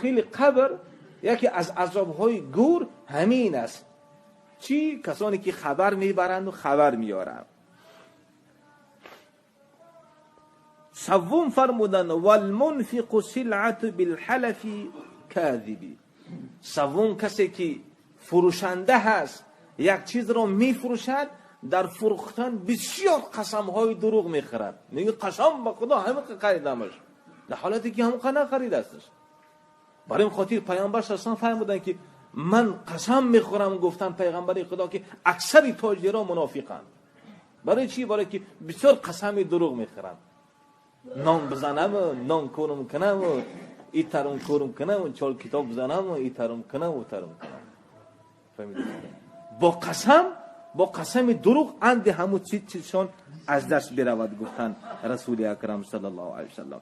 Дохили қабр яке аз азобҳои гӯр ҳамин аст. Чӣ? Касоне ки хабар мебаранд ва хабар меоранд. Севум фармуданд: валмунфиқу силъату билҳалафи козиби. Севум касе ки фурӯшанда ҳаст, як чизро мефурӯшад, дар фурӯхтан бисёр қасамҳои дурӯғ мехӯрад. Мегӯяд қасам ба Худо ҳамин харидамаш, дар ҳолате ки ҳамон қадар нахаридасташ. Барои ин хотир Паёмбар саллаллоҳу алайҳи васаллам фармуданд ки ман қасам мехӯрам, гуфтанд Паёмбари Худо ки аксари тоҷирон мунофиқанд. Барои чӣ? Барои ки бисёр қасами дурӯғ мехӯранд. Нон бизанам, нон кӯрм кунам, ин тарум кӯрм кунам, чор китоб бизанам, ин тарум кунам, у тарум кунам. Фаҳмидед? Бо қасам, бо қасами дурӯғ анди ҳамун чизшон аз даст биравад, гуфтанд Расули Акрам саллаллоҳу алайҳи васаллам.